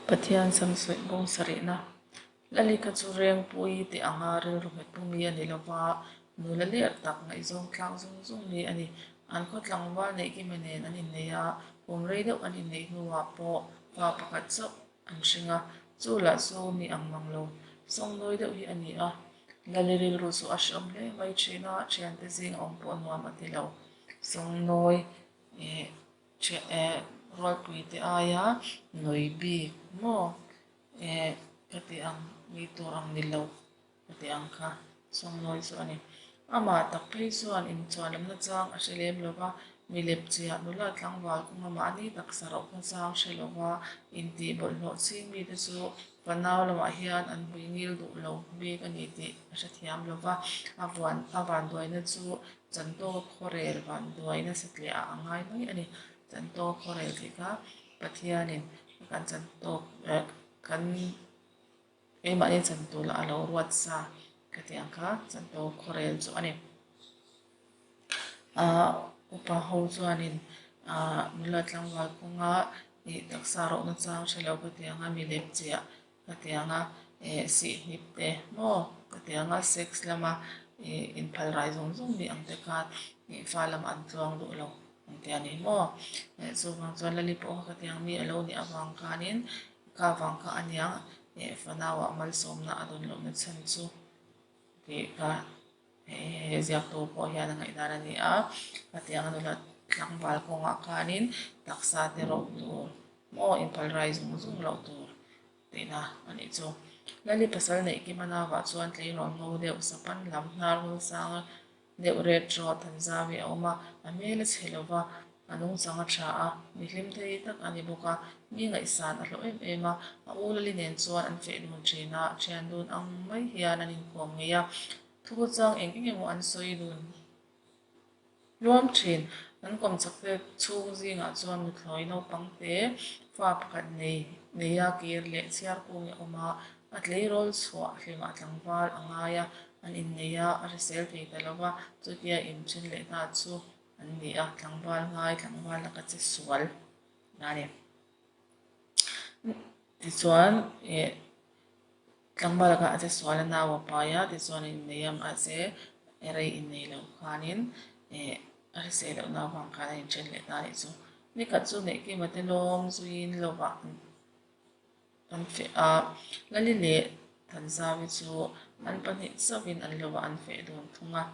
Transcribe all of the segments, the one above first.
Pathian samsawih bawng sarihna Lali kha chu Rengpuii tih anga rilru nghet pu mi a ni lo va, nula ler tak ngaihzawng tlak zung zung mi a ni. An khaw tlangval Neihkima nen an innei a, kum rei deuh an inneih hnuah pawh pa pakhat chauh an hring a, chu lah chu mi ang mang lo, sawngnawi deuh hi a ni a. Lali rilru chu a hreawm hle mai thin a, thiante zing a awm pawh nuam a ti lo. Sawngnawi eh eh rualpui te aia nawi bik maw eh ka ti ang mi tur ang ni lo ka ti ang kha sawngnawi chu a ni. Amah tak phei chuan inchhuanlamna chang a hre lem lo va, mi lepchiah nula tlangval kawnga mahni taksa rohna chang hre lo va intih bawlhhlawh ching mite chu fanau lamah hian an hmui ngil duh lo bik a ni tih a hrethiam lo va, a vuan a vanduaina chu Chantawka khawrel vanduaina satliah ah a ngai mai a ni. Chantawka khawrel tih kha Pathianin kan chantawk eh kan keimahni chantul a lo ruat sa ka tih ang kha chantawka khawrel chu a ni. Ahh upa ho chuanin ahh nula tlangval kawnga ih taksa rawhna chang hre lo ka tih ang a mi lepchiah Ka ti ang a, eh sihhnip te maw ka ti ang a, sex lama ih inphal rai zawng zawng mi ang te khan ih fa lamah an tluang duh lo ang ti a ni maw. Eh chuvang chuan Lali pawh kha ka ti ang mi a lo nih avang khanin ka vang kha a niang eh fanauah malsawmna a dawn lohna chhan chu tih kha he ziaktu pawh hian a ngaihdan a ni a. Ka ti ang a nula tlangval kawngah khanin taksa te rawh tur Maw inphal rai zung zung loh tur tihna a nih chu. Lali pasal neih kim a nauvah chuan tleirawl ngo deuh sapan lam hnar ngul sang deuh ret rawt han zau hi a awm a, a hmel a chhe lo va, a nungchang a tha a, mi hlim thei tak a ni bawk a, mi ngaihsan a hlawh em em a, a u Lali nen chuan an feh dun thin a, thian dun ang mai hian an inkawm ngei a, thu chang eng eng emaw an sawi dun. Luam thin. An kawm chak te chhung zingah chuan nuthlawi naupang te fa pakhat nei neia kir leh chhiar kung a awm a, a tleirawl chhuah hlimah tlangval a ngai a, an innei a, a hrisel thei ta lo va, chutia inthen leh hna chu an ni a, tlangval ngai tlangval laka che sual a ni. Tichuan eh. Tlangval kha a che sual a nau a pai a, tichuan innei a mahse rei innei lo khanin eh a hrisel loh nau vang khan a inthen leh ta a nih chu. Nikhat chu Neihkima te lawm zuiin lovah an feh a, Lali leh Thanzawi chu an pahnih chauhin an lovah an feh dun thung a.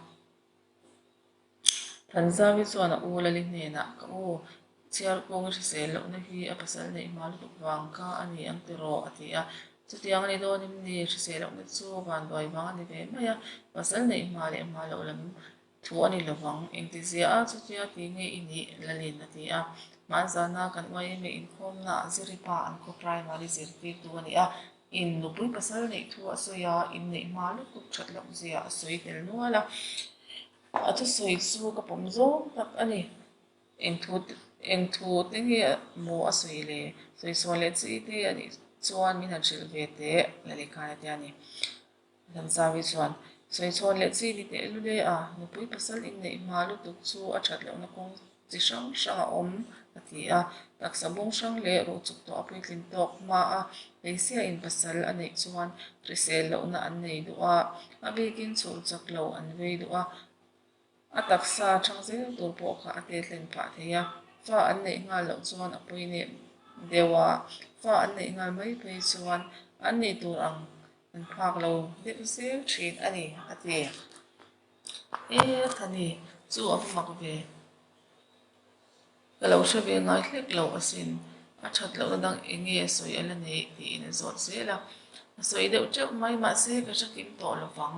Thanzawi chuan a u Lali hnenah, Ka u, chhiarkawng i hrisel lohna hi a pasal neih hma lutuk vang kha a ni ang tiraw? a ti a. Chutiang a ni dawn em ni? Hrisel lohna chu vanduai vang a ni ve mai a, pasal neih hma leh hma loh lam thu a ni lo vang. Engtizia a chutia ti nge i nih? Lalin a ti a. Hmanzana kan YMA inkhawmnaah Ziripa an khaw primary zirtirtu a ni a, in nupui pasal neih thu a sawi a, inneih hma lutuk that loh zia a sawi tel nual a. A thusawi chu ka pawm zawng tak a ni. Eng thu eng thu te nge maw a sawi le? Sawi sual leh chi te a nih chuan min han hrilh ve teh Lalekhan a ti a ni. Lamzawi chuan, Sawi chhawn leh chi ni teh lule a, nupui pasal inneih hma lutuk chu a that lohna kawng chi hrang hrang a awm, a ti a. Taksa bung hrang leh ruh chuk tawh a puitlin tawk hma a, hmeichhia in pasal a neih chuan hrisel lohna an nei duh a, a bikin chhul chak lo an vei duh a, a taksa thang zel tur pawh kha a tetlen phah thei a, fa an neih nghal loh chuan a pui nep deuh a, fa an neih nghal mai phei chuan an nih tur ang an phak lo deuh zel thin a ni, a ti. E Thani, chu a va mak ve. Ka lo hre ve ngai hlek lo asin, a that lohna dang eng nge sawi a la nei tiin a zawt zel a. A sawi deuh teuh mai mahse ka hre kim tawh lo vang.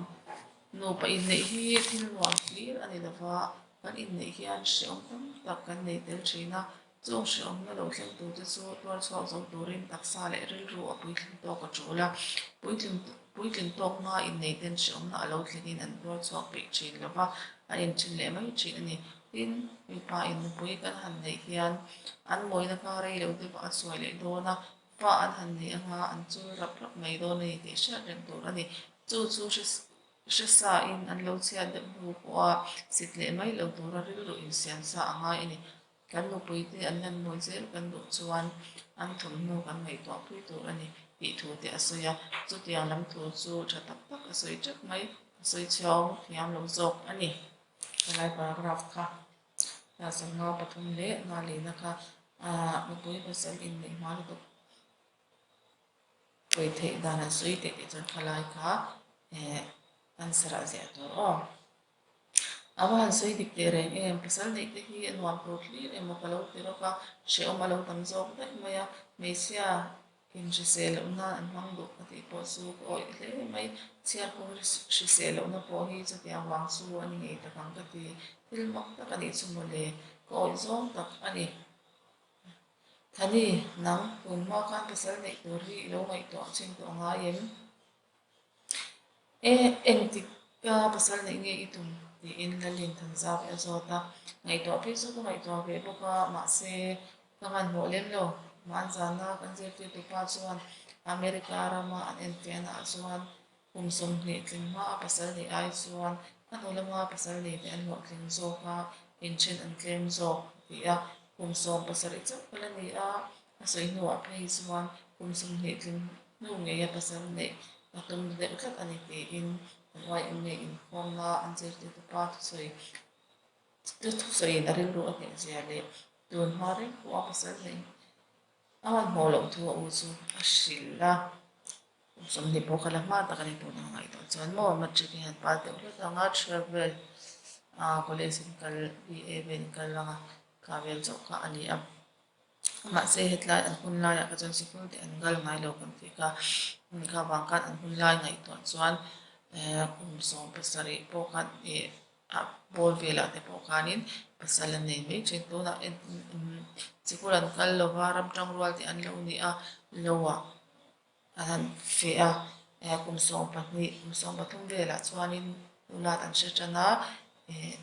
Nupa inneih hi thil nuam hlir a ni lo va, kan inneih hian hreawm tam tak kan nei tel thin a, Chung hreawmna lo thleng turte chu tuar chhuak zo turin taksa leh rilru a puitling tawk a tul a. Puitling puitling tawk hma inneiten hreawmna a lo thlengin an tuar chhuak peih thin lo va, an inthin leh mai thin a ni. Tin, mipa in nupui kan han neih hian an mawina kha rei lo deuh a sawi leh dawn a, fa an han nei anga an chul rap rap mai dawn a ni tih hriat reng tur a ni. Chu chu hre sa in an lo chhiat deuh hnu pawha sit leh mai lo tura rilru insiam sa a ngai a ni. Kan nupuite an lan mawi zel kan duh chuan an thawmhnaw kan ngaihtuah pui tur a ni tih thu te a sawi a. Chutiang lam thu chu tha tak tak a sawi tep mai, a sawi chhiau thiam lo zawk a ni. Helai paragraph kha 1 pathum leh nga lehna kha nupui pasal inneih hma lutuk pawi theih dan an sawi teh tih chuan khalai kha answer ah ziah tur aw. A va han sawi dik teh reng em, pasal neih te hi a nuam tur hlir emaw ka lo ti rawk a, hrehawm a lo tam zawk daih mai a, hmeichhia in hrisel loh nan an hmang duh ka tih pawh chu ka awih hle mai, chhiar kawng hrisel lohna pawh hi chutiang vang chu a ni ngei tak ang ka ti, thil mak tak a nih chu mawle, ka awih zawng tak a ni. Thani, nang tun hma khan pasal neih tur hi i lo ngaihtuah chin tawh ngai em? E, engtik ka pasal neih nge i tum? tiin Lalin Thanzavi a zawt a. Ngaihtuah phei chu ka ngaihtuah ve bawk a, mahse ka hmanhmawh lem lo. Hmanzana kan zirtirtu pa chuan America rama an enfiahna ah chuan kum 20 tling hma a pasal neih ai chuan a hnu lama pasal nei te an hlawhtling zawk a, inthen an tlem zawk a ti a. Kum 17 chauh ka la ni a, a sawi hnuah phei chuan kum 20 tling hnu ngeia pasal neih ka tum deuh tlat a ni tiin an YMA inkhawmna an zirtirtu pa thusawi thusawiin a rilru a hneh zia leh tun hma reng pawha pasal neih a hmanhmawh loh thu a u chu a hrilh a. Kum 20 pawh ka la hma tak a ni tun ang ngaihtuah chuan maw matric hi han pal deuh hlek ang a twelve vel college in kal BA vel in kal ang a kha vel chauh kha a ni a. Mahse hetlai an hun laiah kha chuan sikul te an kal ngai lo kan tih kha kha vang khan an hun lai ngaihtuah chuan kum 17 pawh khan ih ah ball velah te pawh khanin pasal an nei mai thin. Tunah sikul an kal lo va ram tang rual te an lo ni a lo ah an han feh a kum 12 kum 13 velah chuanin nulat an hre tan a ih.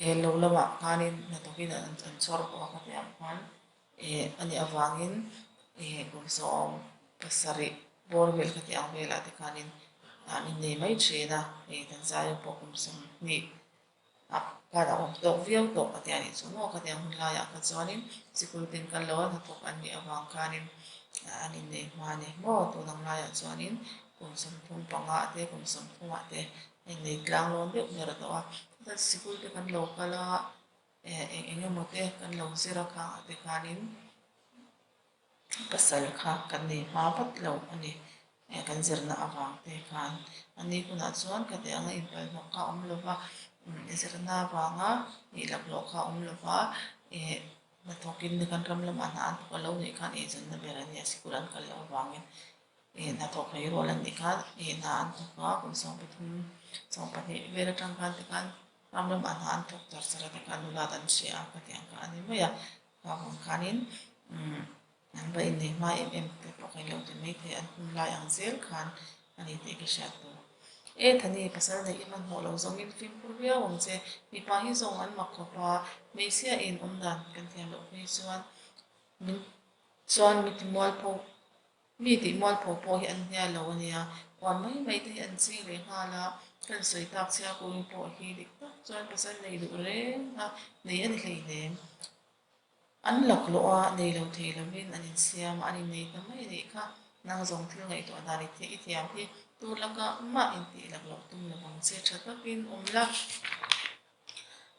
He lo lamah khanin hnathawkin an chhawr pawh a khawpui ang khan eh a nih avangin eh kum 17 bawr vel kha tih ang velah te khanin an innei mai thin a, hei Thanzaia pawh kum 20 ah khan a awm tawk viau tawh a tia nih chu maw khatiang hun laiah kha chuanin sikul tin kal lo a hnathawk an nih avang khanin an innei hma a ni maw tun ang laiah chuanin kum 35 ah te kum 30 ah te Innei tlang lawn deuh ber a tawh a, chuan sikul te kan lo kal a, eh eng eng emaw te kan lo zir a khangah te khanin pasal kha kan nei hma vat lo a ni, eh kan zirna avang te khan. A ni hunah chuan ka tih anga inpalhnawh kha a awm lo va, zirna avanga nih laklawh kha a awm lo va, eh hnathawkin kan ram lamah hna an thawk a lo nih khan eizawnna ber a ni a, sikul an kal loh avangin. Ih hnathawk hlei rual an nih khan ih hna an thawk a, kum 13, 12 vel atang khan tikhan ram lamah hna an thawk char char a tikhan nulat an hria a khatiang ang kha a ni mai a, kha vang khanin umm an va innei hma em em te pawh ka inlo ti mai thei an hun lai ang zel khan a ni tih ka hriat tur. E Thani, pasal neih i hmanhmawh lo zawngin fimkhur viau ang che, mipa hi zawng an mak khawp a, hmeichhia in awmdan kan thiam loh phei chuan min chuan mi timualpho Mi tih mualpho pawh hi an hnial lo a nia, uar mai mai te hi an ching leh nghal a, kan sawi tak chhia kawng pawh hi dik tak chuan pasal nei duh reng a, nei a ni hleinem. An laklawh a, nei lo thei lovin an insiam a, an innei ta mai a nih kha. Nang zawng thil ngaihtuah dan i thiam hi tur lakah mah intih laklawh tum lo vang che tha takin awm la.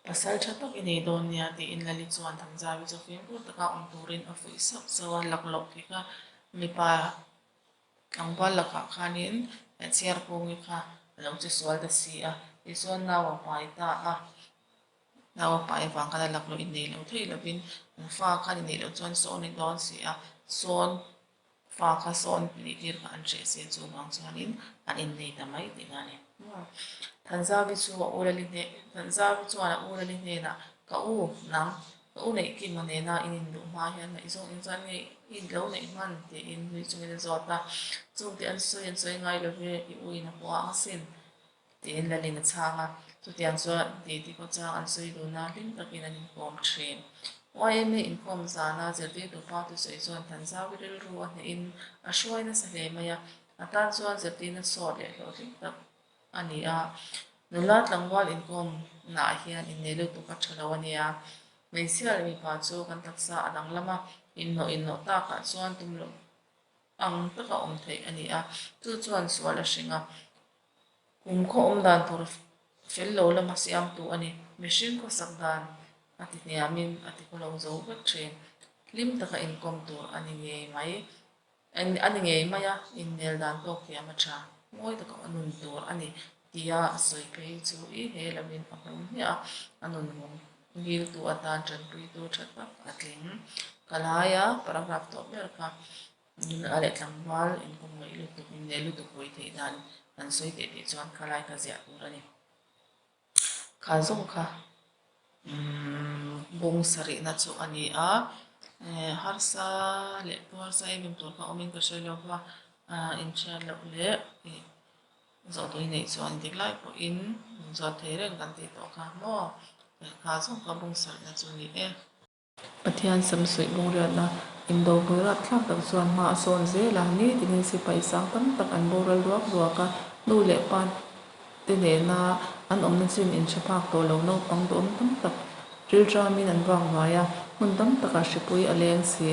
Pasal tha tak i nei dawn nia tiin Lali chuan Thanzavi chu fimkhur taka awm turin a fuih sauh sauh a, laklawh tih kha mipa tlangval lakah khanin chhiarkungi kha a lo che sual ta si a, tichuan nau a pai ta a, nau a pai avang khan a laklawh innei lo thei lovin an fa khan inneih loh chuan sawn i dawn si a, sawn Fa kha sawn nih tir kha an hreh si chuvang chuanin an innei ta mai tih a ni. Thanzavi chu a u Lali hne Thanzavi chuan a u Lali hnenah, Ka u, nang, ka u neih Kima nena in induh hma hian ngaihzawng in chuan nge i lo neih hman? tiin nui chungin a zawt a. Chungte an sawi an sawi ngai lo ve, i u in a hua ang asin. Tiin Lalin a chhang a, chutiang chuan titi khawchang an sawi dun a, hlim takin an inkawm thin. YMA inkawm zana zirtirtu pa thusawi chuan Thanzaui rilru a hnehin a hruai nasa hle mai a, a tan chuan zirtirna sawt leh hlawhtling tak a ni a. Nula tlangval inkawmnaah hian innei lutuk a tha lo a nia. Hmeichhia leh mipa chu kan taksa a danglam a, inhnawh inhnawh takah chuan tum loh ang taka awm theih a ni a, chu chuan sual a hring a. Kum khaw awm dan tur fel lo lama siamtu a ni. Mihring khawsak dan a ti hniamin a ti khawlo zo vek thin. Hlim taka inkawm tur a ni ngei mai. A ni ngei mai a, innel dan tawk thiam a tha. Mawi taka nun tur a ni tia a sawi phei chu i he lovin a hmu hmiah a, a nun vawng ngiltu atan tanpuitu tha tak a tling. Ka laia paragraph tawh ber kha nula leh tlangval inkawm ngaih lutuk, innel lutuk hawi theih dan an sawi teh tih chuan kha lai kha ziah tur a ni. Kha zawng kha bawng sarihna chu a ni a, harsa leh pu harsa em em tur kha awmin ka hre lo va, inhriat loh leh zawh tui neih chuan dik lai pawhin zawt thei reng kan tih tawh kha maw, kha zawng kha bawng sarihna chu a ni e. Pathian samsuih bungriatna indopui rapthlak tak chuan hma a sawn zel a, nitinin sipai sang tam tak an boral ruak ruak a, nu leh pa te nena an awmna chin inhre phak tawh lo naupang duhawm tam tak rilṭamin an vak vai a, hmun tam takah hripui a leng si.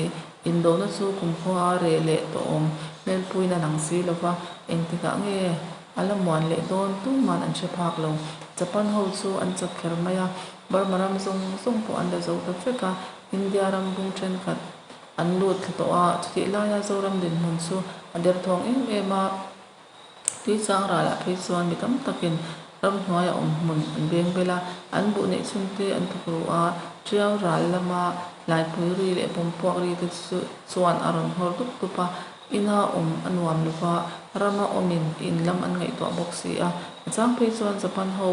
Indona chu kumkhua a reh leh tawh awm hmelpuiin a lang si lo va, engtikah nge a la muan leh dawn tuman an hre phak lo. Japan ho chu an chak kher mai a, Burma ram zawng zawng pawh an la zo ta vek a, India ram bung thenkhat an lut thla tawh a, chutih laia Zoram dinhmun chu a derthawng em em a, Tuichang ralah phei chuan mi tam takin ramhnuaia awm hmun an beng bel a, an buh neih chhun te an thawk ru a, Tiau ral lama Laipui ri leh Bawmpuak ri te chu chuan a rawn nghawr dup dup a, ina awm a nuam lo va, rama awmin in lam an ngaihtuah bawk si a, a chang phei chuan Japan ho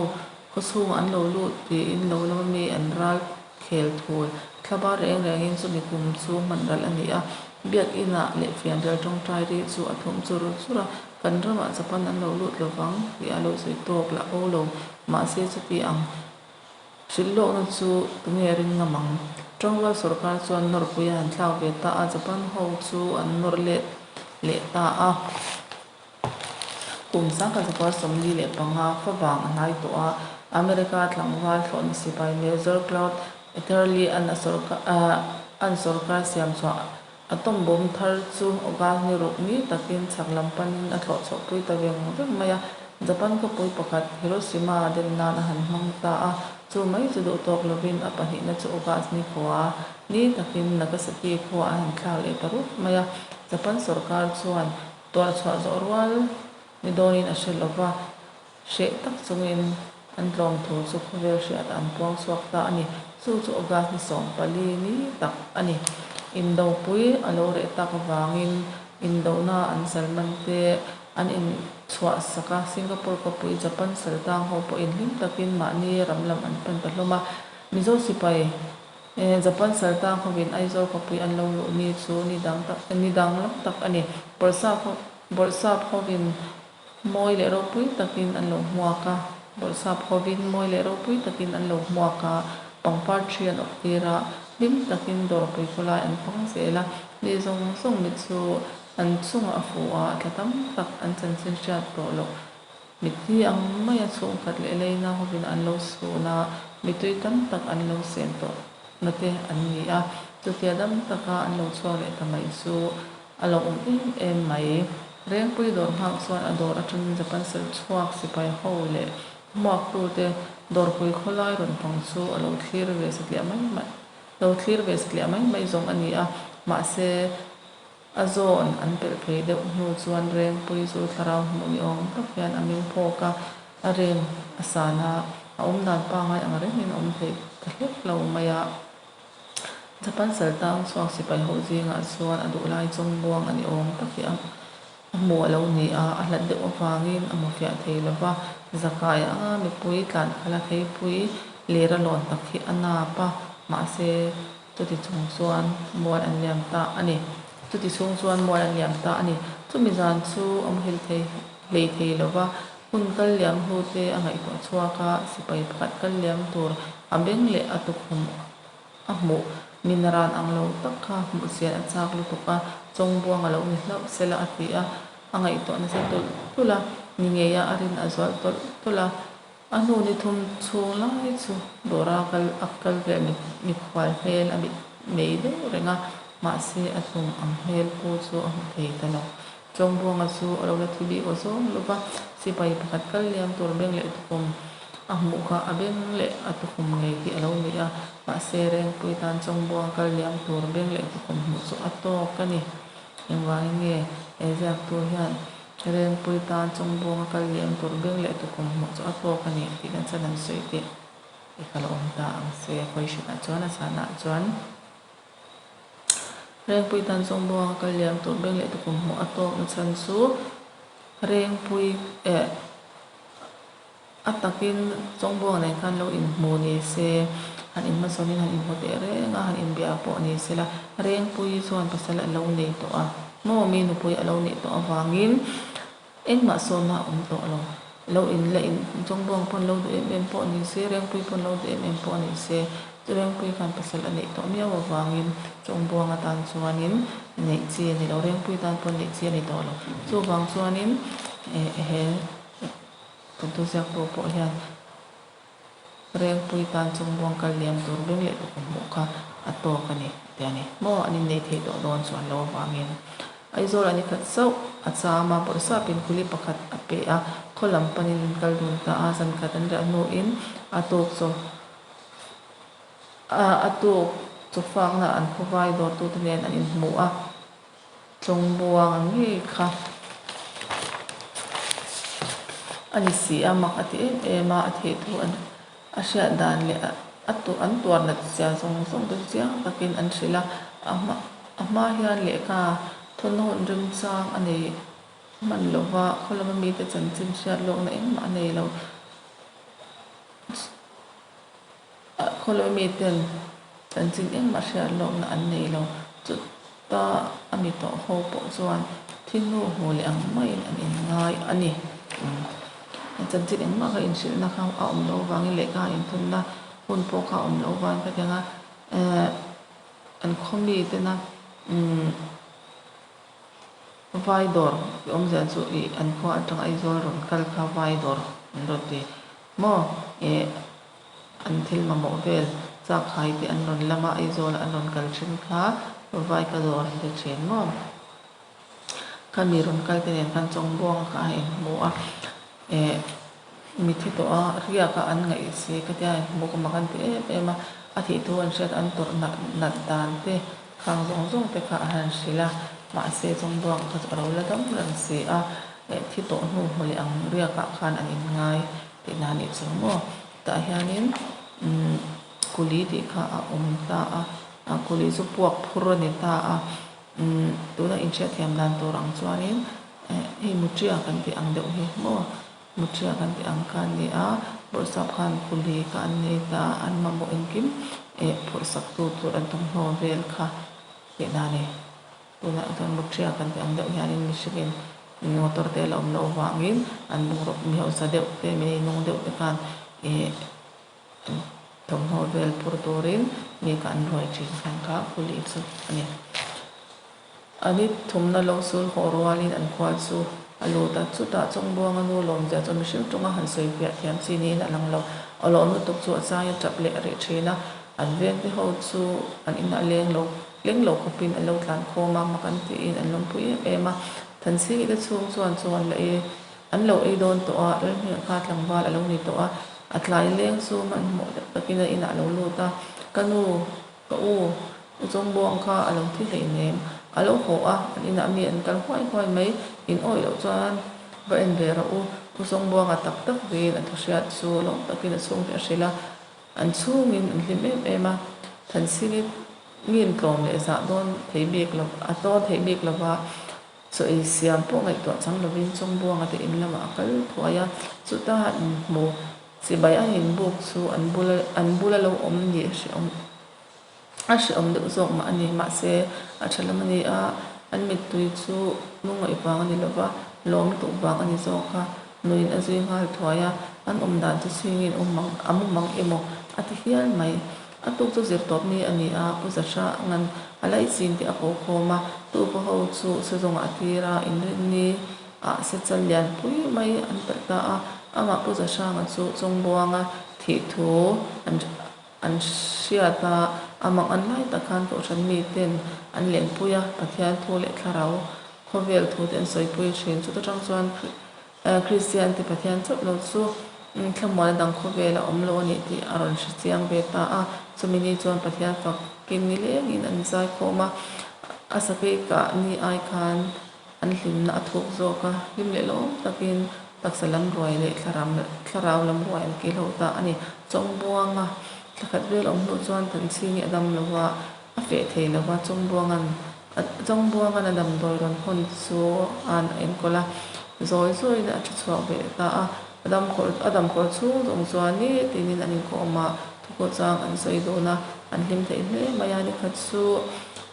Khaw chhungah an lo lut tiin lo lama mi an ral khel thul. Thlaba reng rengin chumi kum chu hman ral a ni a. Biakinah leh fianrial tawngtai ri chu a thum chur chur a, kan ramah Japan an lo lut lovang tih a lo sawi tawk lah bo lo. Mahse chuti ang hrilhlawkna chu tunge ring ngam ang? Tangrual sawrkar chuan nawrpui a han thlak ve ta a, Japan ho chu an nawr let leh ta a. Kum sangkhat zakua 45 favang a hnai tawh a, America tlangval thlawhna sipai Major Claude Eatherly an a sawrkar an sawrkar siam chhuah atom bomb thar chu August ni ruk ni takin chhak lam panin a thlawh chhuahpui ta veng veng mai a, Japan khawpui pakhat Hiroshima den nan a han hmang ta a, chu mai chu duh tawk lovin a pahnihna chu August ni khua ni takin Nagasaki khua a han thlak leh ta rup mai a, Japan sawrkar chuan Tuar chhuah zawh rual ni dawnin a hre lo va, hreh tak chungin an tlawm thu chu khawvel hriatah an puang chhuak ta a ni. Chu chu August ni 14 ni tak a ni. Indopui a lo reh tak avangin indona an salman te an inchhuah sak a, Singapore khawpui Japan saltang ho pawhin hlim takin mahni ram lam an pan ta hlawm a. Mizo sipai Japan saltang hovin Aizawl khawpui an lo luh ni chu ni dang tak ni danglam tak a ni. Bawrhsap ho Bawrhsap hovin mawi leh ropui takin an lo hmuak a, Bawrhsap hovin mawi leh ropui takin an lo hmuak a, pangpar thi an awp tir a, hlim takin dawrpui khawlai an fang zel a, mi zawng zawng mit chu an chungah a fu a, thla tam tak an chanchin hriat tawh loh Mitthi ang maia chhungkhat leh leina hovin an lo sun a, mitui tam tak an lo sen tawh na te an ni a, chutia dam taka an lo chhuak leh ta mai chu a lo awm em em mai. Rengpui dawr nghak chuan a dawr atangin Japan sel chhuak sipai ho leh hmuaktute dawrpui khawlai rawn pang chu a lo thlir ve satliah mai mai lo thlir ve satliah mai mai zawng a ni a, mahse, A zawn an pelh phei deuh hnu chuan Rengpui chu thlarau hmuh ni awm tak hian a meng phawk a, a reng a san a, a awm dan pangai ang rengin a awm theih ta hlek lo mai a. Japan saltang chhuak sipai ho zingah chuan a duhlai chawngbuang a ni awm tak hi a hmu a lo ni a, a hlat deuh avangin a hmu fiah thei lo va, zakai anga mipui tlan khalh a theipui ler a lawn tak hi a nap a, mahse, Chuti chung chuan mual an liam ta a ni. Chuti chhung chuan mual an liam ta a ni. Chumi zan chu a muhil thei hlei thei lo va, hun kal liam hnu te a ngaihtuah chhuak a, sipai pakhat kal liam tur a beng leh a tukhum a hmuh min ran ang lo tak kha hmuh chian a chak lutuk a, chawngbuang a lo ni hlauh sela a ti a, a ngaihtuah nasa tulh tulh a, ni ngeia a rin a zual tawlh tawlh a. A hnu ni thum chhung lai chu dawra kal a kal vel mikhual hmel a mit mei deuh reng a, mahse a tum ang hmel pu chu a hmu thei ta lo. Chawngbuanga chu a lo la thi bik aw zawng lo va, sipai pakhat kal liam tur beng leh tukhum a hmuh kha a beng leh a tukhum ngei hi a lo ni a, mahse Rengpui tan Chawngbuanga kal liam tur beng leh tukhum hmuh chu a tawk a ni. Engvangin nge he ziaktu hian Rengpui tan Chawngbuanga kal liam tur beng leh tukhum hmuh chu a tawk a ni tih na chhan an sawi teh i ka la awm ta ang se question ah chuan a chhanah chuan Rengpui tan Chawngbuanga kal liam tur beng leh tukhum hmuh a tawk na chhan chu Rengpui eh A takin Chawngbuang nen khan lo inhmu ni se, han inhmasawnin han inhmu teh reng a, han inbia pawh ni se la, Rengpuii chuan pasal a lo nei tawh a, maw mi nupui a lo neih tawh avangin engmah sawnna a awm tawh lo. Lo in la in Chawngbuang pawn lo duh em em pawh ni se, Rengpuii pawn lo duh em em pawh ni se, chu Rengpuii khan pasal a neih tawh miau avangin Chawngbuang atan chuanin neih chi a ni lo, Rengpuii tan pawn neih chi a ni tawh lo. Chuvang chuanin he. Thawnthu ziaktu pawh hian Rengpui tan Chungbuang kal liam tur beng leh tukum hmuh kha a tawk a ni a ti a ni. Maw an innei thei tawh dawn chuan lo avangin Aizawl an i khat zauh a cham a, bawrhsapin kuli pakhat a pe a, khaw lam panin an kal dun ta a, zan khat an riah hnuin a tuk chaw a tuk chaw fakna an khawvai dawrtute nen an inhmu a. Chawngbuang ang ngei kha a ni si a, mak a ti em em a, a thih thu an a hriat dan leh a an tuar nat zia zawng zawng te chu chiang takin an hrilh a, a hma a hma hian lehkha thawn hun remchang a nei hman lo va, khaw lama mite chanchin hriat lawkna engmah a nei lo. Khawlai miten chanchin engmah hriat lawkna an nei lo. Chuta a mi tawh ho pawh chuan thi hnu hmu leh ang maiin an inngai a ni. Chanchin engmah kha inhrilhna kha a awm loh avangin lehkha inthawnna hun pawh kha a awm loh avangin khatiang a an khaw mitena vai dawr tih awmzia chu ih an khua atanga Aizawl rawn kal kha vai dawr an rawn ti. Maw eh an thil mamawh vel chak hai te an rawn lam a, Aizawl an rawn kal thin kha vai ka dawr an ti thin maw? Khami rawn kal te nen khan Chawngbuang kha a inhmu a, eh mithi tawh a riak a an ngaih si khatia a inhmu ka mak an ti em em a, a thih thu an hriat an tawrh nat nat dan te khang zawng zawng te kha a han hrilh a, mahse Chawngbuang kha chu a lo la dam reng si a. Leh thi tawh hnu hmu leh ang riakah khan an inngai tihna a nih chu maw. Tah hianin umm kuli tih kha a awm ta a, a kuli chu puak phur a ni ta a, umm tuna inhriatthiam dan tur ang chuanin eh hei muṭia kan tih ang deuh hi maw, muṭia kan tih ang kha a ni a, bawrhsap khan kuli kha an nei ta a, an mamawh engkim eh phawrhsak tu tur an thawmhnaw vel kha tihna a ni. Tunah chuan Mutria kan tih ang deuh hianin mihringin motor te la awm loh avangin an bungraw mi hausa deuh te mi neinung deuh te khan ih an thawmhnaw vel phur turin mi kha an ruai thin ang kha kuli chu a ni. A ni thumna lo sul haw rualin an khua chu a lut a, chutah Chawngbuanga nu lawmzia chu mihring tawnga han sawi fiah thiam chi niin a lang lo. A lawm lutuk chu a chaia tap leh rih thin a, an vengte ho chu an inah leng lo Leng lo khawpin an lo tlan khawm a, mak an tiin an lawmpui em em a. Thansingi te chhung chuan chaw an la ei, an lo ei dawn tawh a, Lalhmingah kha tlangval a lo ni tawh a, a tlai leng chu hmanhmawh deuh takin a inah a lo lut a, Ka nu, ka u, u Chawngbuang kha a lo thi hleinem, a lo haw a, an inah mi an kal huai huai mai, in awih loh chuan va en ve rawh u, u Chawngbuanga tak tak vein a thu hriat chu lawm takin a chhungte a hrilh a. An chhungin an hlim em em a, Thansini ngin tlawm leh zah dawn thei bik lo, a tawn theih bik lo va, chaw ei siam pawh ngaihtuah chang lovin Chawngbuanga te in lamah a kal thuai a, chuta han inhmu chibai a inbuk chu an bula an bula lo awm nih hrehawm A hrehawm deuh zawk mah a ni. Mahse, a tha lam a ni a, an mittui chu lungngaih vang a ni lo va, lawm lutuk vang a ni zawk a. Nuin a zui nghal thuai a, an awm dan chu chhingin um mang a mu mang emaw a ti hial mai. A tuk chu zir tawp ni a ni a, Pu Zahra ngan a laichin te a ko khawm a, tupa ho chu sezawngah a tir a, inrinni ah sechal lian pui mai an talh ta a. Amah Pu Zahranga chu Chawngbuanga thih thu an an hriat a, a mang an lai tak khan Kohhran miten an lenpui a, Pathian thu leh thlarau khawvel thu te an sawipui thin. Chuta tang chuan Kristian te Pathian chauh lo chu thlamuana dang khawvel a awm lo a nih tih a rawn hre chiang ve ta a. Chumi ni chuan Pathian fakin nilengin an zaikhawm a, a sakei kah ni ai khan An hlimna a thuk zawk a, hlim leh lawm takin taksa lam ruai leh thlarau lam ruai an kil ho ta a ni. Chawngbuanga thla khat vel awm hnu chuan Thanchhingi a dam lo va, a feh thei lo va, Chawngbuanga'n Chawngbuanga'n a damdawi rawn hawn chu an a enkawl a, zawi zawiin a tha chhuak ve leh ta a. A damkhawr a damkhawr chhung zawng chuan nitinin an inkawm a, thukhawchang an sawi dun a, an hlim thei hle mai a, nikhat chu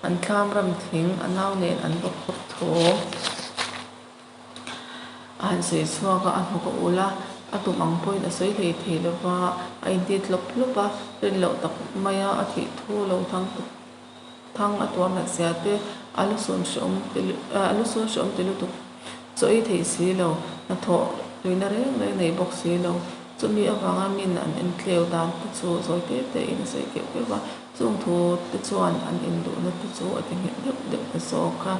an thlam ram thing a nau nen an va khawp thu a han sawi chhuak a, a hnuk a ul a, a tum ang pawhin a sawi hlei thei lo va, a intit hlawp hlawp a, rin loh tak maia a thih thu lo thang ta Thang a tuar nat zia te, a lusun hreawm ti a lusun hreawm ti lutuk chaw ei theih si lo, hnathawh tuina reng reng nei bawk si lo. Chumi avanga min an entleu dan te chu zawi te te in a sawi keuh keuh va, chung thu te chuan an induhna te chu a ti nghet deuh deuh ta zawk a.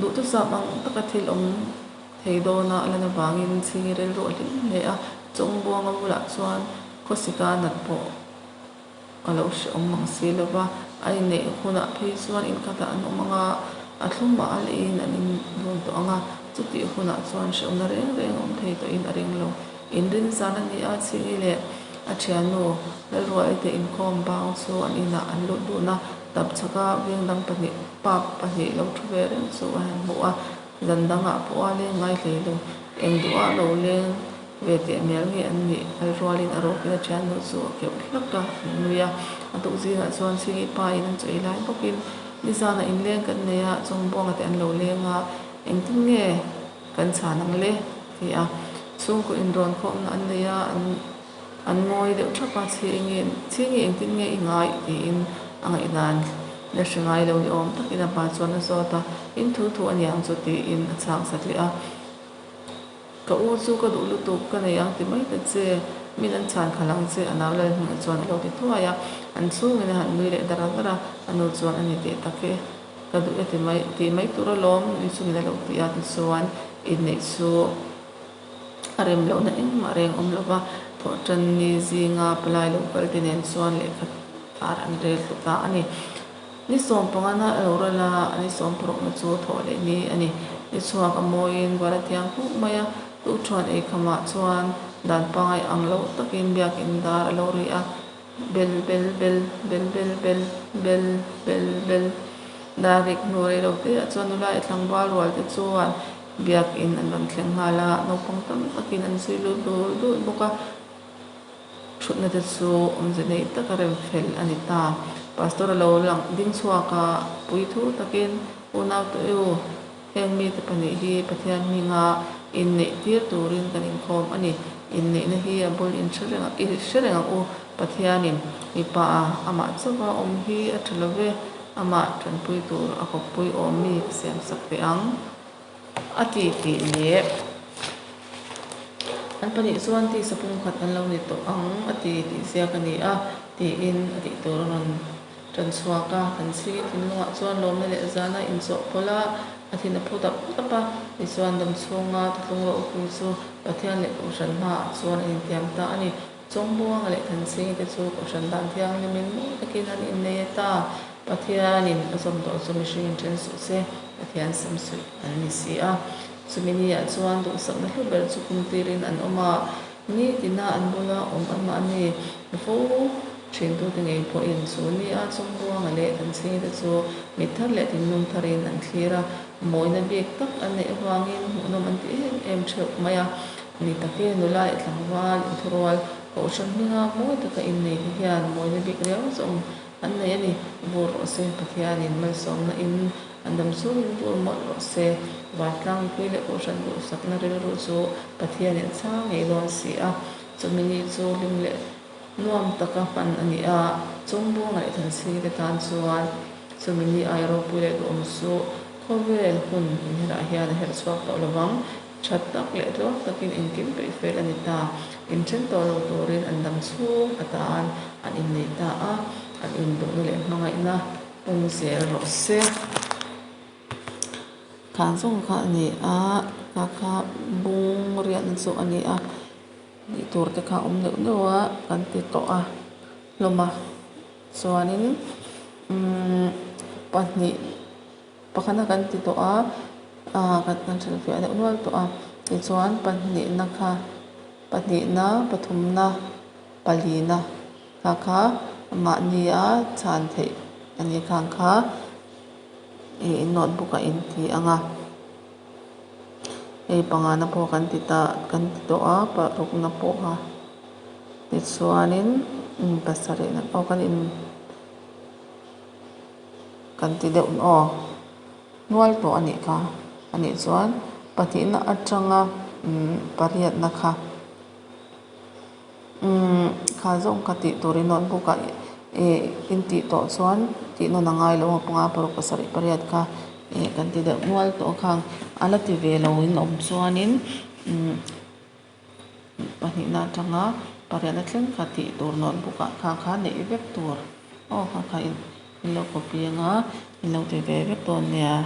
Duhthusam ang taka thil awm thei dawna a lan avangin chhingi rilru a hlim hle a, Chawngbuanga bulah chuan khawsika nat pawh A lo hrehawm mang si lo va, a inneih hunah phei chuan inkhatah an awm ang a, a thlumah a leiin an indun tawh ang a, chutih hunah chuan hrehawmna reng reng awm thei tawhin a ring lo. Inrin zan a ni a, Chhingi leh a thiannu Lalruaii te inkhawm bang chu an inah an lut dun a, tap chhaka veng dang pahnih pa pahnih lo thu ve reng chu an han hmu a, zan dangah pawh a leng ngai hlei lo, eng duhah lo leng Ve teh mel nge an nih? Kal rualin a rawkin a thiannu chu a keuh hlak a, an nui a. A tuk zingah chuan Chhingi pa in an chawi lai bawkin nizanah inleng kan nei a, Chawngbuanga te an lo leng a, engtin nge kan chhan ang le? ti a. Chhungkaw inrawn khawmna an nei a, an an ngawi deuh thap a, Chhingi Chhingi engtin nge i ngai? tiin a ngaihdan la hre ngai lo ni awm takin a pa chuan a zawt a, In thu thu a niang chu tiin a chhang satliah a. Ka u chu ka duh lutuk, ka nei ang ti mai ta che, min an chhan khalh ang che, a nau Lalhmingah chuan a lo ti thuai a, an chhungin a han nui leh dar dar a, a nu chuan a ni teh tak e, ka duh e ti mai tih mai tur alawm nui chungin a lo ti a, tichuan inneih chu a rem lohna engmah reng awm lo va, Thawhṭanni zinga palai lo kal te nen chuan lehkha tar an rel tlu ta a ni. Ni sawmpangana a lo ral a, ni sawmparukna chu thawh leh ni a ni. Ni chhuak a mawiin bual a thiang hmuh mai a, tukṭhuan ei khamah chuan dan pangai ang lo takin biakin dar a lo ri a, bel bel bel, bel bel bel, bel bel bel. Dar rik hnu rei lo teah chuan nula leh tlangval rual te chuan biakin an rawn thleng nghal a, naupang tam takin an zui lut dul dul bawk a. Thutna te chu awmze nei taka rem fel a ni ta. Pastor a lo lang ding chhuak a, pui thu takin, Unau te u, heng mite pahnih hi Pathian hminga inneih tir turin kan inkhawm a ni. Inneihna hi a bul in hre reng i hre reng ang u. Pathianin mipa a amah chauha awm hi a tha lo ve, amah tanpui tur a kawppui awm mi ka siamsak teh ang. A ti tih leh an pahnih chuan tisa pumkhat an lo ni tawh ang a ti tih ziak a ni a tiin a tih tur a rawn tan chhuak a. Kan chhing thinlungah chuan lawmna leh zana inchawhpawlh a, a thin a phu dap dap a. Tichuan damchhunga tutlung ropui chu Pathian leh Kohhran hmaah chuan a intiam ta a ni. Chawngbuanga leh Thanchhingi te chu Kohhran dan thianghlimin mawi takin an innei a ta. Pathianin a zawm tawh chu mihring in then suh se, Pathian sam suih an ni si a. Chumi niah chuan duhsakna hlu ber chu kum tirin an awm a, nitina an bula awm anmahni hmu fo thintute ngei pawhin chu nia Chawngbuanga leh Thanchhingi te chu mit thar leh thinlung tharin an thlir a, mawina bik tak an neih avangin hmuhnawm an ti em em theuh mai a. Ni tak e, nula leh tlangval inthurual Kohhran hminga mawi taka innei te hian mawina bik riau zawng an nei a ni. Vur rawh se, Pathianin malsawmna in an dam chungin vur mawlh rawh se. Vantlang mipui leh Kohhran duhsakna rilru chu Pathianin a chhang ngei dawn si a. Chumi ni chu hlim leh nuam taka hman a ni a, Chawngbuanga leh Thanchhingi te tan chuan chumi ni ai ropui leh duhawm chu khawvel hun inherah hian a herh chhuak tawh lovang. Tha tak leh tluang takin engkim peih fel a ni ta. Inthen tawh lo turin an dam chhung atan an innei ta a, an induhna leh hmangaihna pung zel rawh se. Khan zawng kha a ni a, kha kha bung riahna chu a ni a, tih tur te kha awm neuh neuh a kan ti tawh a hlawm a chuanin umm pahnih Pakhatna kan ti tawh a, ah kan kan hrilhfiah deuh nual tawh a, tichuan pahnihna kha pahnihna pathumna palina kha kha mahnia chhan theih a ni khang kha ih notebook ah in ti ang a, hei pangana pawh kan ti ta kan ti tawh a parukna pawh kha tichuanin pasarihna aw kan in. Kan ti deuh aw nual tawh a nih kha. A nih chuan pahnihna atanga pariatna kha umm kha zawng kha tih turin notebook ah ih in tih tawh chuan tih nawn a ngai lo a panga paruk pasarih pariat kha ih kan ti deuh nual tawh a khang a la ti ve lo in awm chuanin umm. Pahnihna atanga pariatna thleng kha tih tur notebook ah kha kha neih vek tur aw kha kha in lo copy anga in lo ti ve vek dawn nia.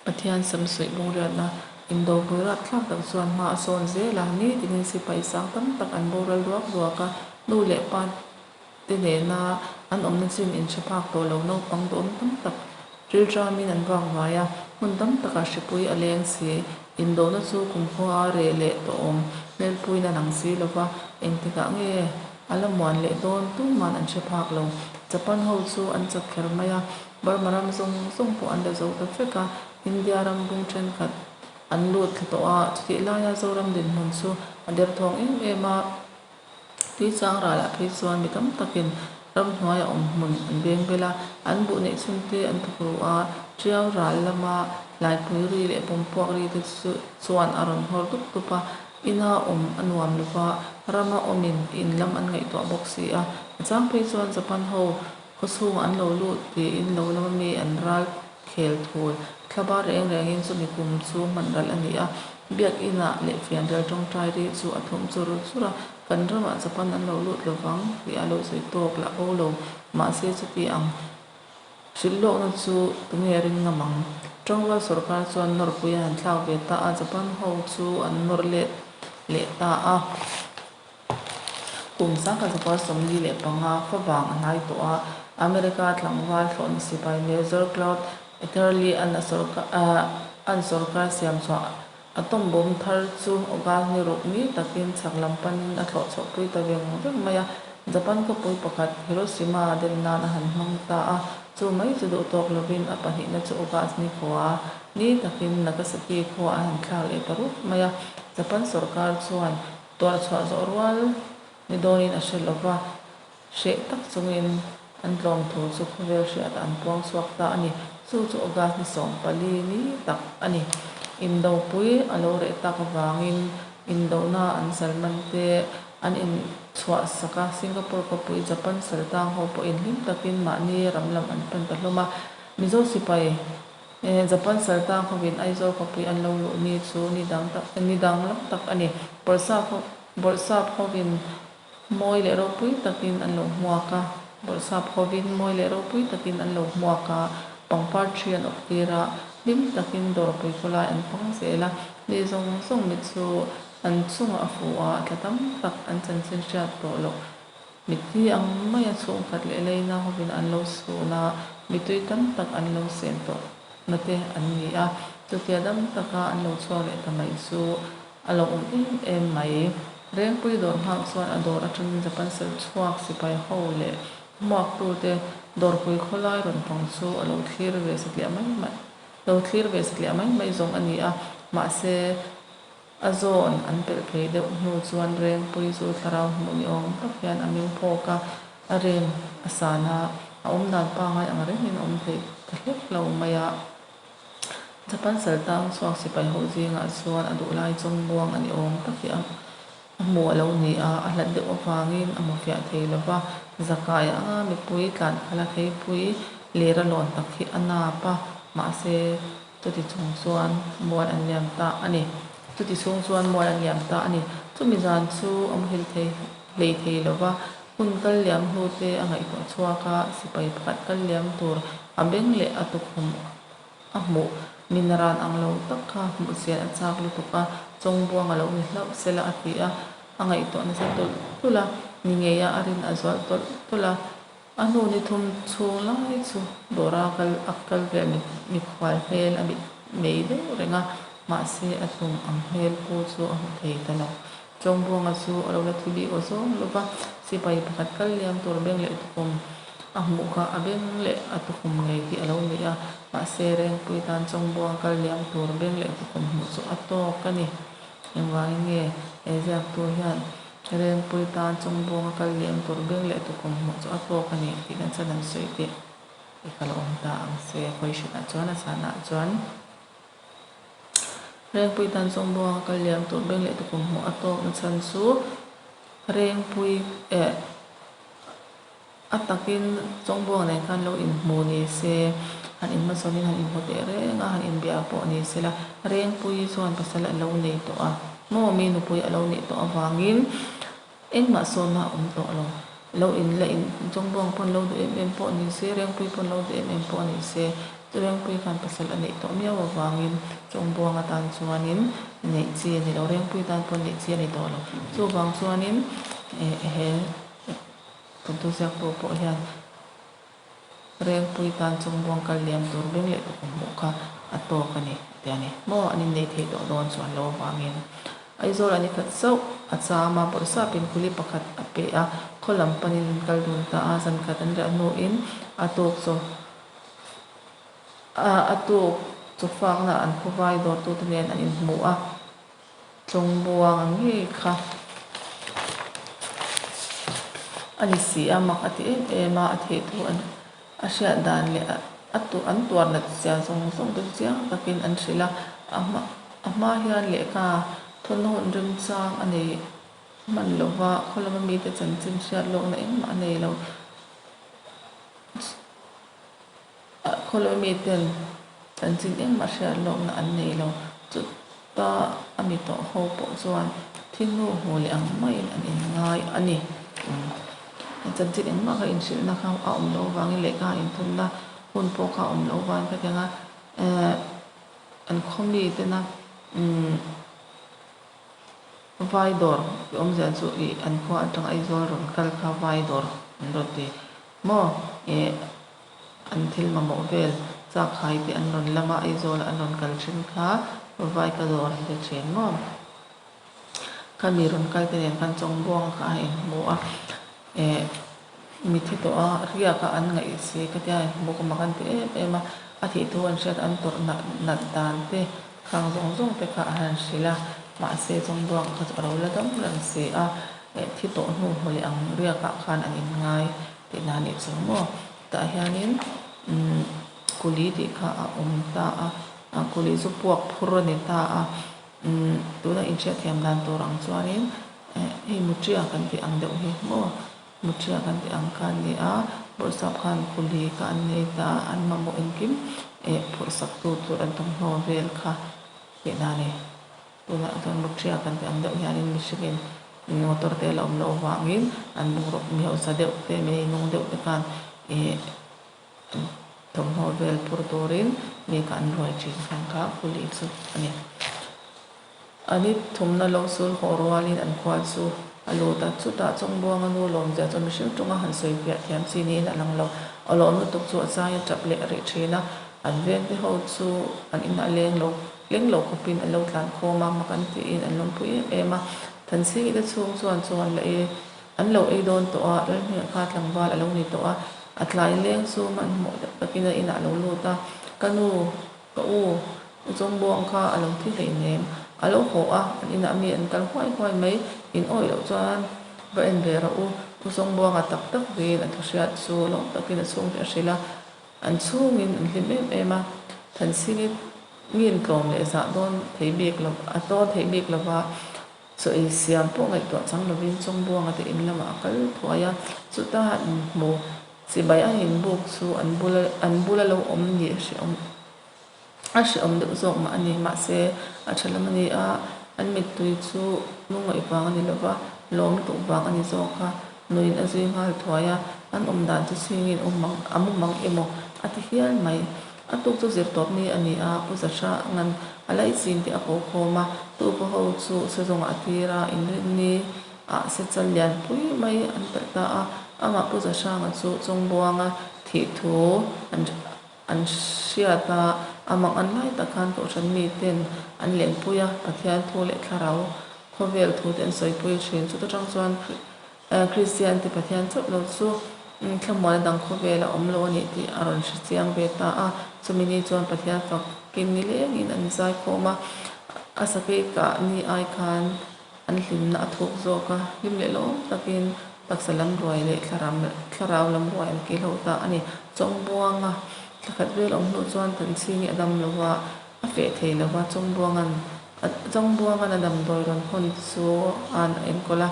Pathian samsuih bungriatna indopui rapthlak tak chuan hma a sawn zel a, nitinin sipai sang tam tak an boral duak duak a, nu leh pa te nena an awmna chin inhre phak tawh lo naupang duhawm tam tak rilṭamin an vak vai a, hmun tam takah hripui a leng si. Indona chu kumkhua a reh leh tawh awm hmelpuiin a lang si lo va, engtikah nge a la muan leh dawn tuman an hre phak lo. Japan ho chu an chak kher mai a, Burma ram zawng zawng pawh an la zo ta vek a, India ram bung thenkhat an lut thla tawh a, chutih laia Zoram dinhmun chu a derthawng em em a. Tuichang ralah phei chuan mi tam takin ramhnuaia awm hmun an veng bel a, an buh neih chhun te an thawk ru a, Tiau ral lama hlaipui ri leh pawmpuak ri te chu chuan a rawn nghawr dup dup a, ina awm a nuam lo va, rama awmin in lam an ngaihtuah bawk si a, a chang phei chuan Japan ho khawchhungah an lo lut tiin lo lama mi an ral khel thul. Thlaba reng rengin chumi kum chu hman ral a ni a, Biakinah leh fianrial tawngtai ri chu a thum chur chur a, kan ramah Japan an lo lut lo vang tih a lo sawi tawk lah bo lo. Mahse chuti ang hrilh lawkna chu tunge ring ngam ang? Tawngrual sawrkar chuan nawrpui a han thlak ve ta a, Japan ho chu an nawr let leh ta a. Kum sangkhat zakua 45 favang a hnai tawh a, America tlangval thlawhna sipai Major Claude Eatherly an a sawrkar an sawrkar siam chhuah atom bomb thar chu August ni ruk ni takin chhak lam panin a thlawh chhuahpui ta veng veng mai a, Japan khawpui pakhat Hiroshima den nan a han hmang ta a, chu mai chu duh tawk lovin a pahnihna chu August ni khua ni takin Nagasaki khua a han thlak leh ta rup mai a, Japan sawrkar chuan Tuar chhuah zawh rual ni dawnin a hre lo va, hreh tak chungin an tlawm thu chu khawvel hriatah an puang chhuak ta a ni. Chu chu August ni 14 ni tak a ni. Indopui a lo reh tak avangin indona an sal man te an inchhuah sak a, Singapore khawpui Japan sal tang ho pawhin hlim takin mahni ram lam an pan ta hlawm a. Mizo sipai Japan saltang hovin Aizawl khawpui an lo luh ni chu ni dang tak ni danglam tak a ni. Bawrhsap ho Bawrhsap hovin mawi leh ropui takin an lo hmuak a, Bawrhsap hovin mawi leh ropui takin an lo hmuak a, pangpar thi an awp tir a, hlim takin dawrpui khawlai an fang zel a, mi zawng zawng mit chu an chungah a fu a, thla tam tak an chanchin hriat tawh loh Mitthi ang maia chhungkhat leh leina hovin an lo sun a, mitui tam tak an lo sen tawh na te an ni a, chutia dam taka an lo chhuak leh ta mai chu a lo awm em em mai. Rengpui dawr nghak chuan a dawr atangin Japan sel chhuak sipai ho leh hmuaktute dawrpui khawlai rawn pang chu a lo thlir ve satliah mai mai lo thlir ve satliah mai mai zawng a ni a, mahse, A zawn an pelh phei deuh hnu chuan Rengpui chu thlarau hmuh ni awm tak hian a meng phawk a, a rem a san a, a awm dan pangai ang rengin a awm theih ta hlek lo mai a. Japan saltang chhuak sipai ho zingah chuan a duhlai chawngbuang a ni awm tak hi a hmu a lo ni a, a hlat deuh avangin a hmu fiah thei lo va, zakai anga mipui tlan khalh a theipui ler a lawn tak hi a nap a, mahse, Chuti chung chuan mual an liam ta a ni. Chuti chhung chuan mual an liam ta a ni. Chumi zan chu a muhil thei hlei thei lo va, hun kal liam hnu te a ngaihtuah chhuak a, sipai pakhat kal liam tur a beng leh a tukhum a hmuh min ran ang lo tak kha hmuh chian a chak lutuk a, chawngbuang a lo ni hlauh sela a ti a, a ngaihtuah nasa tawlh tawlh a, ni ngeia a rin a zual tawlh tawlh a. A hnu ni thum chhung lai chu dawra kal a kal vel mikhual hmel a mit mei deuh reng a, mahse a tum ang hmel pu chu a hmu thei ta lo. Chawngbuanga chu a lo la thi bik aw zawng lo va, sipai pakhat kal liam tur beng leh tukhum a hmuh kha a beng leh a tukhum ngei hi a lo ni a, mahse Rengpui tan Chawngbuanga kal liam tur beng leh tukhum hmuh chu a tawk a ni. Engvangin nge he ziaktu hian Rengpui tan chawngbuanga kal liam tur beng leh tukum hmuh chu a tawk a ni tih kan chhan an sawi tih i ka lo awm ta ang se. Question ah chuan a chhanah chuan Rengpui tan chawngbuanga kal liam tur beng leh tukum hmuh a tawk na chhan chu Rengpui eh A takin Chawngbuang nen khan lo inhmu ni se, han inhmachhawnin han inhmu teh reng a, han inbia pawh ni se la, Rengpui chuan pasal a lo nei tawh a, maw mi nupui a lo neih tawh avangin engmah sawnna a awm tawh lo. Lo in la in Chawngbuang pawn lo duh em em pawh ni se, Rengpui pawn lo duh em em pawh ni se. Chu Rengpui khan pasal a neih tawh miau avangin Chawngbuang atan chuanin neih chi a ni lo, Rengpui tan pawh neih chi a ni tawh lo. Chuvang chuanin he thawnthu ziaktu pawh hian Rengpui tan Chawngbuang kal liam tur beng leh tukum hmuh kha a tawk a ni a ti a ni. Maw an innei thei tawh dawn chuan lo avangin Aizawl a ni khat zauh a cham a, bawrhsapin kuli pakhat a pe a, khaw lam panin an kal dun ta a, zan khat an riah hnuin a tawk chaw a tuk chaw fakna an khawvai dawrtute nen an inhmu a, Chawngbuang ang ngei kha a ni si a, mak a ti em em a, a thih thu an a hriat dan leh a an tuar nat zia zawng zawng te chu chiang takin an hrilh a, a hma a hma hian lehkha thawn hun remchang a nei hman lo va, khaw lama mite chanchin hriat lawkna engmah a nei lo. Khaw lama miten chanchin engmah hriat lawkna an nei lo. Chuta a mi tawh ho pawh chuan thi hnu hmu leh ang maiin an inngai a ni. Chanchin engmah kha inhrilhna kha a awm loh avangin lehkha inthawnna hun pawh kha a awm loh avangin khatiang a an khaw mitena Vai dawr tih awmzia chu ih an khua atang Aizawl rawn kal kha vai dawr an rawn ti maw ih an thil mamawh vel chak hai te an rawn lam a Aizawl an rawn kal thin kha vai ka dawr an ti thin maw khami rawn kal te nen khan Chawngbuang kha a inhmu a ih Mithi tawh a, riak a an ngaih si ka tia inhmu ka mak an ti em em a, a thih thu an hriat an tawrh nat nat dan te khang zawng zawng te kha a han hrilh a, mahse Chawngbuang kha chu a lo la dam reng si a, eh thi tawh hnu hmu leh ang riak ah khan an inngai tihna a nih chu maw? Tah hianin umm kuli tih kha a awm ta a, kuli chu puak phur a ni ta a, umm tuna inhriatthiam dan tur ang chuanin eh hei muṭia kan tih ang deuh hi maw? Muṭia kan tih ang kha a ni a, bawrhsap khan kuli kha an nei ta a, an mamawh engkim eh phawrhsak tu tur an thawmhnaw vel kha tihna a ni. Tunah chuan muṭia kan tih ang deuh hianin mihringin motor te la awm loh avangin an bungraw mi hausa deuh te, mi nung deuh te khan eh Thawmhnaw vel phur turin mi kha an ruai thin ang kha kuli chu a ni. A ni thumna lo sul haw rualin an khua chu a lut a, chutah Chawngbuanga nu lawmzia chu mihring tawnga han sawi fiah thiam chi niin a lang lo. A lawm lutuk chu a chai a tap leh rih thin a, an vengte ho chu an inah leng lo leng lo khawpin an lo tlan khawm a, mak an tiin an lawmpui em em a. Thanchhingi te chhung chuan chuan la e. An lo ei dawn tawh a, Lalhmingah kha tlangval a lo ni tawh a, a tlai leng chu hmanhmawh deuh takin a inah a lo lut a, Ka nu, ka u, u Chawngbuang kha a lo thi hleinem, a lo haw a, an inah mi an kal huai huai mai, in awih loh chuan va en ve rawh u, u Chawngbuanga tak tak vein a thu hriat chu lawm takin a chhungte a hrilh a, an chhungin an hlim em em a, Thansingit ngin tlawm leh zah dawn thei bik lo, a tawn thei bik lova. Chaw ei siam pawh ngaihtuah chang lovin Chawngbuanga te in lamah a kal thuai a, chuta an inhmu chibai an inbuk chu an bula an bula lo awm nih a hrehawm a hrehawm deuh zawk mah a ni. Mahse, a tha lam a ni a, an mittui chu lungngaih vang a ni lova, lawm lutuk vang a ni zawk a, nuin a zui nghal thuai a, an awm dan chu chhingin awm ang a mumang emaw a ti hial mai. A tuk chu zirtawp ni a ni a, Pu Zahranga'n a laihchin te a ko khawm a, tupa ho chu sezawngah a tir a, inrinni ah sechal lian pui mai an talh ta a, amah Pu Zahranga chu Chawngbuanga thih thu an an hriat a, a mang an lai tak khan Kohhran miten an lenpui a, Pathian thu leh thlarau khawvel thu te an sawipui thin, chuta tang chuan Kristian te Pathian chauh lo chu thlamuana dang khawvel a awm lo a nih tih a rawn hre chiang ve ta a. Chumi ni chuan Pathian fakin nilengin an zai khawm a, a sakei kah ni ai khan an hlimna a thuk zawk a, hlim leh lawm takin taksa lam ruai leh thlarau lam ruai an kil ho ta a ni. Chawngbuanga thlakhat vel awm hnu chuan Thanchhingi a dam lo a, A feh thei lo va, Chawngbuanga'n Chawngbuanga'n a damdawi rawn hawn chu an a enkawl a,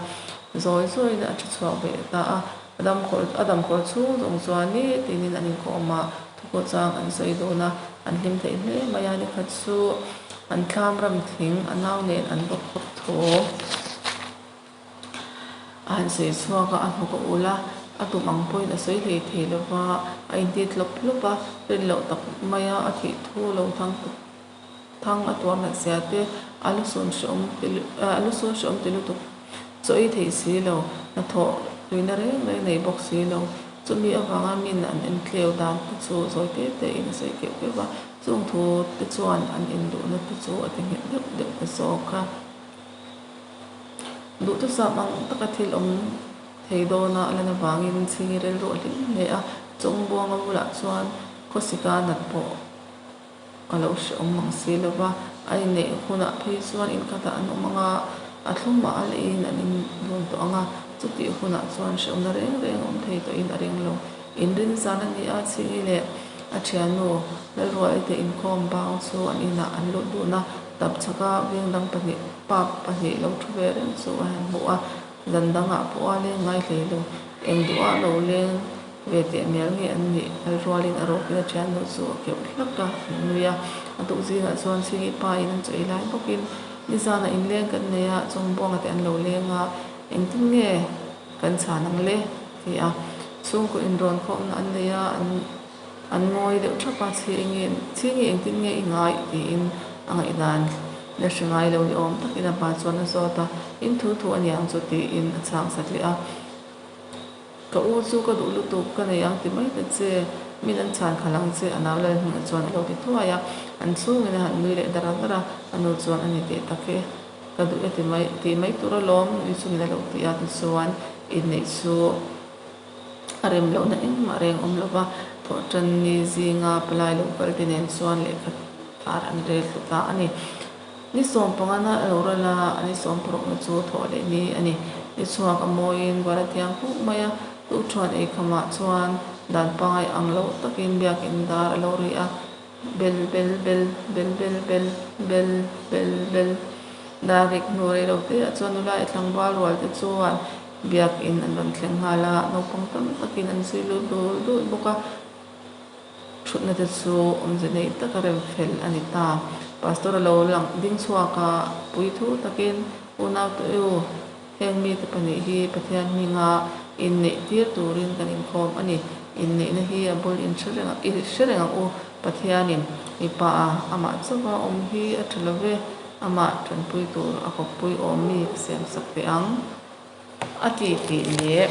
zawi zawiin a tha chhuak ve ta a. A damkawr a damkawr chhung zawng chuan nitinin an inkawm a, thukawh chang an sawi dawn a, an hlim theih hle mai a. Nikhat chu an thlam ram thing a nau nen an bawk khawp thu a han sawi chhuak a, a hnuk a ul a. A tum ang pawhin a sawi hlei thei lo va, a inti tlawp tlawp a, rin loh tak maia a thih thu lo thang thang a tuar nat zia te, a lusun hreawm ti a lusun hreawm ti lutuk chaw ei theih si lo, hnathawh tuina reng reng nei bawk si lo. Chumi avanga min an entleu dan te chu zawi te te in a sawi keuh keuh a, chung thu te chuan an induhna te chu a ti nghet deuh deuh ta zawk a. Duhthusam ang taka thil awm thei dawna a lan avangin Chhingi rilru a hlim hle a, Chawngbuanga bulah chuan khawsika nat pawh a lo hrehawm mang si lo va, a inneih hunah phei chuan inkhatah an awm ang a, a thlumah a leiin an inlun tawh ang a, chutih hunah chuan hrehawmna reng reng awm thei tawhin a ring lo. Inrin zan a ni a, Chhingi leh a thiannu Lalruali te inkhawm bang chu an inah an lut dun a, tapchhaka veng dang pahnih pa pahnih lo thu ve reng chu a han hmu a, zan dangah pawh a leng ngai hlei lo, eng duhah lo leng ve teh mial nge an nih? Lalrualin a rawkin a thiannu chu a keuh hlak a, an nui a, a tuk zingah chuan Chhingi pa in an chawi lai bawkin nizanah inleng kan nei a, Chawngbuanga te an lo leng a, engtin nge kan chhan ang le? ti a, chhungkaw inrawn khawmna an nei a, an an ngawi deuh thap a, Chhingi Chhingi engtin nge i ngai? tiin a ngaihdan la hre ngai lo ni awm takin a pa chuan a zawt a, in thu thu a niang chu tiin a chhang sat leh a. Ka u chu ka duh lutuk, ka nei ang ti mai ta che, min an chhan khalh ang che a nau Lalhmingah chuan a lo ti thuai a, an chhungin a han nui leh dar dar a, a nu chuan a ni teh tak e, ka duh e ti mai tih mai tur alawm nui chungin a lo ti a, tichuan inneih chu a rem lohna engmah reng awm lo va, Thawhṭanni zinga palai lo kal te nen chuan lehkha tar an rel tlu ta a ni. Ni sawmpangana a lo ral a, ni sawmparukna chu thawh leh ni a ni. Ni chhuak a mawiin bual a thiang khuk mai a, tukṭhuan ei khamah chuan dan pangai ang lo takin biakin dar a lo ri a, bel bel bel, bel bel bel, bel bel bel. Dar rik hnu rei lo teah chuan nula leh tlangval rual te chuan biakin an rawn thleng nghal a, naupang tam takin an zui lut dul dul bawk a. Thutna te chu awmze nei taka rem fel a ni ta. Pastor a lo lang ding chhuak a, pui thu takin, Unaute u, heng mite pahnih hi Pathian hminga inneih tir turin kan inkhawm a ni. Inneihna hi a bul in hre reng i hre reng ang u. Pathianin mipa a amah chauha awm hi a tha lo ve, amah tanpui tur a kawppui awm mi ka siamsak teh ang. A ti tih leh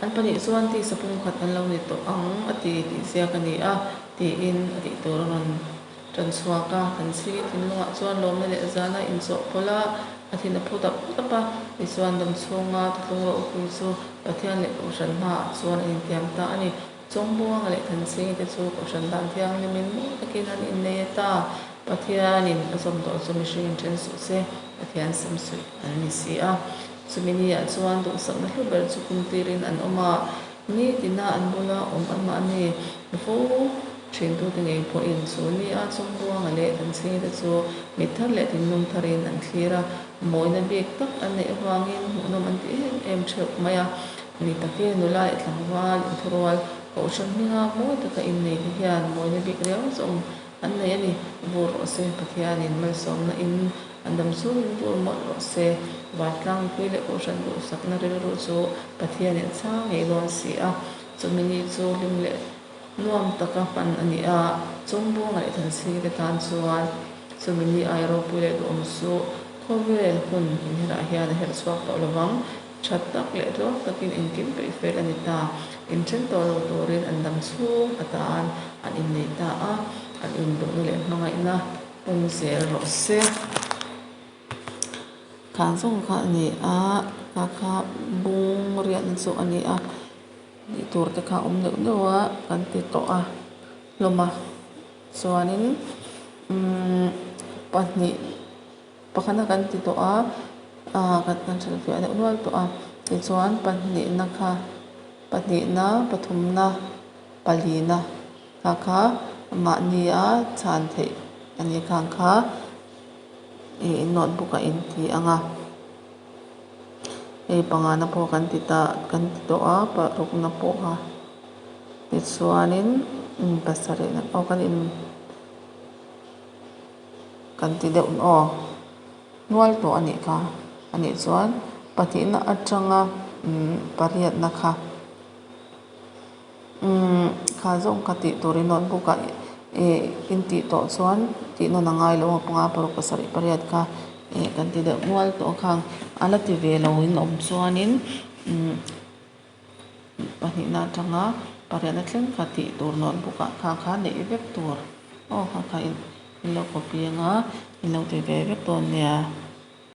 an pahnih chuan tisa pumkhat an lo ni tawh ang a ti tih ziak a ni a tiin a tih tur a rawn tan chhuak a. Kan chhing thinlungah chuan lawmna leh zana inchawhpawlh a, a thin a phu dap dap a. Tichuan damchhunga thutlung ropui chu Pathian leh Kohhran hmaah chuan a intiam ta a ni. Chawngbuanga leh Thanchhingi te chu Kohhran dan thianghlimin mawi takin an innei a ta. Pathianin a zawm tawh chu mihring in then suh se, Pathian sam suih an ni si a. Chumi ni ah chuan duhsakna hlu ber chu kum tirin an awm a, nitina an bula awm anmahni hmu fo thintute ngei pawhin chu ni a Chawngbuanga leh Thanchhingi te chu mit thar leh thinlung tharin an thlir a, mawina bik tak an neih avangin hmuhnawm an ti em em theuh mai a. Ni takin nula leh tlangval inthurual Kohhran hminga mawi taka innei te hian mawina bik riau zawng an nei a ni. Vur rawh se, Pathianin malsawmna in an dam chungin vur mawlh rawh se. Vantlang mipui leh Kohhran duhsakna rilru chu Pathianin a chhang ngei dawn si a. Chumi ni chu hlim leh nuam taka hman a ni a, Chawngbuanga leh Thanchhingi te tan chuan chumi ni ai ropui leh duhawm chu khawvel hun inherah hian a herh chhuak tawh lovang. Tha tak leh tluang takin engkim peih fel a ni ta. Inthen tawh lo turin an dam chhung atan an innei ta a, an induhna leh hmangaihna pawm zel rawh se. Khan zawng kha a ni a, kha kha bung riahna chu a ni a, tih tur te kha awm neuh neuh a kan ti tawh a hlawm a, chuanin umm pahnih. Pakhatna kan ti tawh a, ah kan kan hrilhfiah deuh nual tawh a, tichuan pahnihna kha pahnihna pathumna palina kha kha mahnia chhan theih a ni khang kha ih notebook ah in ti ang a, hei pangana pawh kan ti ta kan ti tawh a parukna pawh kha tichuanin pasarihna aw kan in. Kan ti deuh aw, hnual tawh a nih kha. A nih chuan pahnihna atanga. Pariatna kha umm kha zawng kha tih turin notebook ah ih in tih tawh chuan tih nawn a ngai lo a panga paruk pasarih pariat kha ih kan ti deuh nual tawh a khang a la ti ve lo in awm chuanin umm pahnihna atanga pariatna thleng kha tih tur notebook ah khang kha neih vek tur aw kha kha in lo copy anga in lo ti ve vek dawn nia.